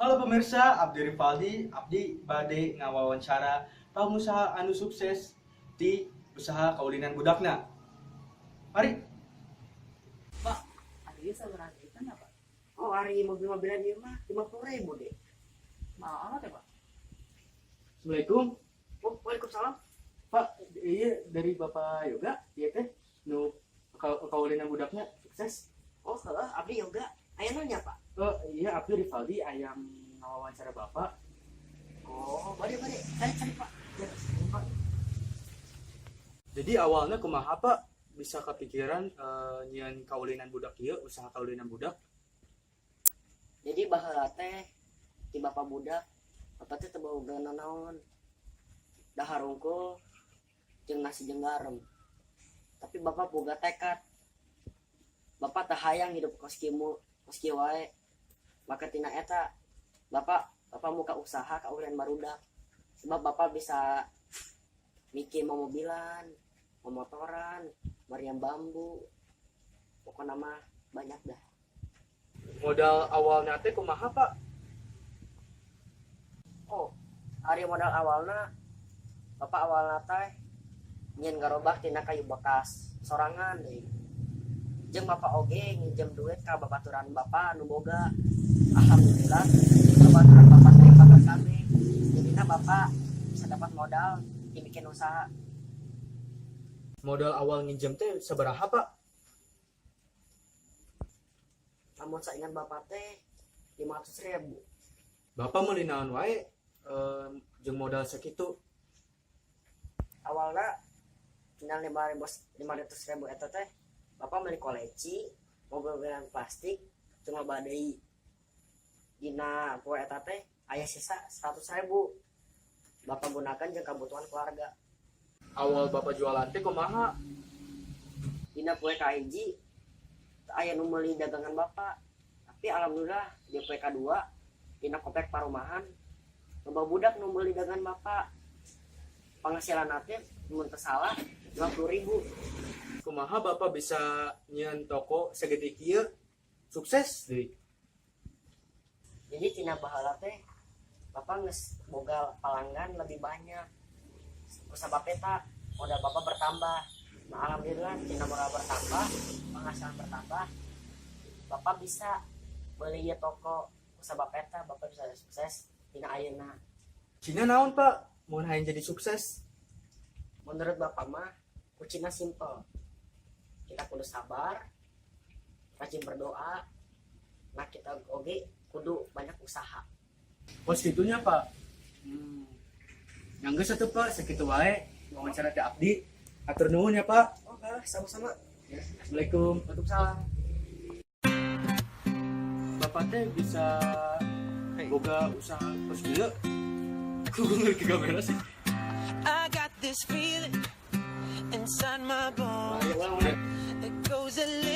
Halo pemirsa, Abdi Rivaldi, Abdi bade ngawawancara pengusaha anu sukses di usaha kaulinan budakna. Mari. Pak, ari sabaraha duitan, Pak? Oh, ari mobil-mobilan ieu mah 50 ribu deh. Mahal amat ya, Pak? Assalamualaikum. Oh, waalaikumsalam. Pak, iya dari Bapak Yoga, iya teh, nu kaulinan budaknya sukses. Oh, heeh, abdi Yoga. Aya nanya, Pak? Oh iya, Abdi Rivaldi hayang ngawawancara Bapak. Oh, bade bade. Cari cari, Pak. Ya, Pak. Jadi awalnya kumaha, Pak, bisa kepikiran nyieun kaulinan budak ieu, usaha kaulinan budak? Jadi baheula teh di bapak budak, bapak teh teu boga nanaon. Dahar hungkul jeung nasi jeung garam. Tapi bapak boga tekad. Bapak teh hayang hidup kos kieu, kos kieu wae. Maka tina eta bapak bapak muka usaha kaulinan barudak. Sebab bapak bisa mikir mau mobilan, mau motoran, meriam bambu. Pokoknya mah banyak dah. Modal awalnya teh kumaha, Pak? Oh, ari modal awalna, bapak awalna teh nyieun gerobak tina kayu bekas sorangan deui. Jeung bapak oge nginjem duit ka babaturan bapak anu boga. Alhamdulillah, babaturan bapak teh bakat kabeh. Jadina bapak bisa dapat modal dibikin usaha. Modal awal nginjem teh sabaraha, Pak? Lamun saingat bapak teh 500 ribu. Bapak meuli naon wae jeung modal sakitu? Awalnya tinggal 500 ribu eta teh bapak beli koleci, mobil-mobilan plastik, cuma badai. Dina poe eta teh aya sisa 100 ribu, bapak gunakan jeung kebutuhan keluarga. Awal Bapak jualan teh kumaha? Dina poe kahiji aya nu meuli dagangan bapak, tapi alhamdulillah di poe kadua dina komplek parumahan loba budak nu meuli dagangan bapak. Penghasilan teh mun teu salah 50 ribu. Kumaha Bapak bisa nyieun toko segede kieu, sukses deui? Jadi tina baheula teh bapak geus boga pelanggan lebih banyak. Kusabab eta modal bapak bertambah. Nah, alhamdulillah tina modal bertambah, penghasilan bertambah, bapak bisa beli ieu toko. Kusabab eta bapak bisa sukses tina ayeuna. Kuncina naon, Pak, mun hayang jadi sukses? Menurut bapak mah kuncina simple, kita kudu sabar, rajin berdoa. Nah, kita oge kudu banyak usaha. Kos kitunya, Pak. Yang geus atuh, Pak, sakitu wae wawancara teh abdi. Hatur nuhun ya, Pak. Oke, sama-sama. Ya, assalamualaikum. Waalaikumsalam. Bapak teh bisa boga usaha kos kieu? Kok gue ngeliat ke kamera sih? I got this feeling inside my bones. It goes a little.